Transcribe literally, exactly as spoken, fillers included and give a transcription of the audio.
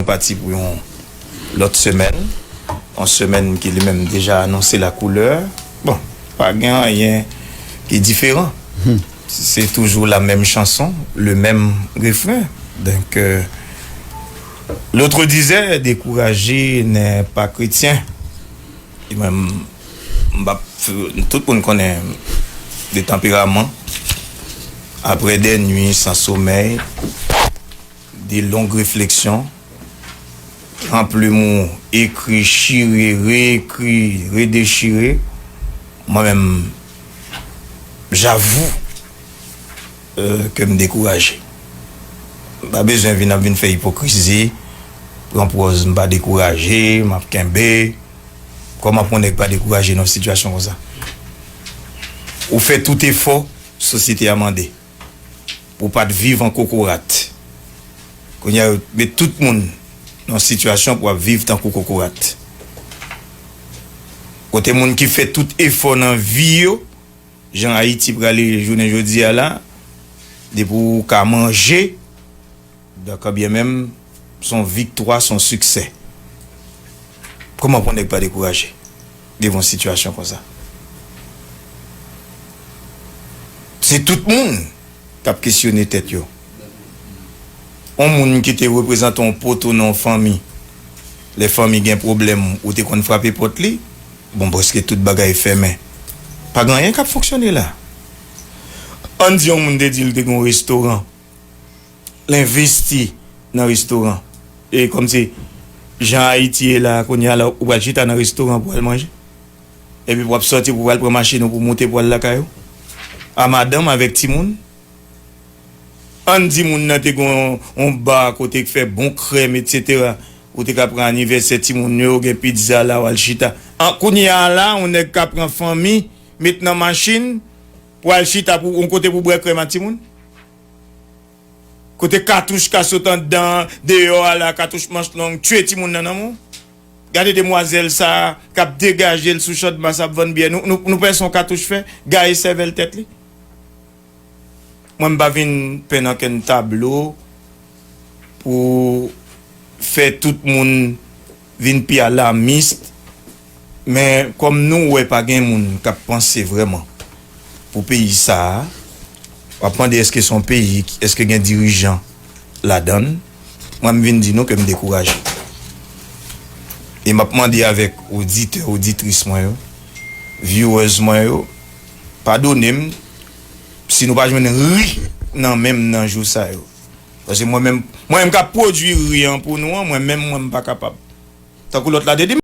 pati pou yon lòt semèn. Yon semèn ki li menm deja anonse la koulè. Bon, pa gen anyen ki diferan. Se toujou la menm chanson, le menm refren. Donk, euh, l'autre disait, découragé n'est pas chrétien. E mwen, m p ap, tout moun konnen de tanperaman. Après des nuits sans sommeil, de longues réflexions, pran plim ou, ekri, chire, reekri, redechire. Mwen menm, j'avoue, euh, ke m dekouraje. M pa bezwen vin ap vin fè ipokrizi, pran pòz m pa dekouraje, m ap kenbe. Kòman pou yon nèg pa dekouraje nan yon sitiyasyon konsa? Ou fè tout efò sosyete a mande pou w pa t viv an kokorat. Kounye a, yo met tout moun nan yon sitiyasyon pou w ap viv tankou kokorat. Kote moun ki fè tout efò nan vi yo, jan Ayiti prale jounen jodi a la, depi w ka manje, dan kanbyenmenm, se yon viktwa, se yon siksè. Kòman pou yon nèg pa dekouraje devan yon sitiyasyon konsa? Se tout moun k ap kesyone tèt yo. Yon moun ki te reprezante yon poto nan yon fanmi, lè fanmi gen pwoblèm, ou te konn frape pòt li, bon, prèske tout bagay fèmen. Pa gen anyen k ap fonksyone la. Ann di yon moun te di l te gen yon restoran, l envesti nan restoran. E kòmsi jan Ayiti ye la, kounye a la, ou pral chita nan restoran pou al manje. Epi pou w ap sòti pou w al pran machin ou pou w moute pou w al lakay ou. A madanm avèk timoun. Ann di moun nan te gen yon, yon ba kote k fè bon krèm, etsetera. Ou te ka pran anivèsè timoun yo, gen pizza la, w al chita. An, kounye a la, yon nèg ka pran fanmi, met nan machin, pou al chita pou, yon kote pou bwè krèm a timoun. Kote katouch ka sot anndan, deyò a la, katouch manch long, tiye timoun nan nan men w. Gade demwazèl sa a k ap degaje l sou Channmas ap vann byè. Nou, nou, nou pè son katouch fè, gaye sèvèl tèt li. Mwen, m pa vin penn ankenn tablo pou fè tout moun vin pi alamis, men kòm nou wè pa gen moun k ap panse vrèman pou peyi sa a, w ap mande èske se yon peyi, èske gen dirijan ladan l, mwen m vin di nou ke m dekouraje. E m ap mande avèk oditè, oditris mwen yo, viewers mwen yo, padone m si nou pa jwenn ri nan men m nan jou sa yo. Paske mwen menm, mwen menm k ap pwodui ri an pou nou an, mwen menm, mwen m pa kapab. Tankou lòt la te di m,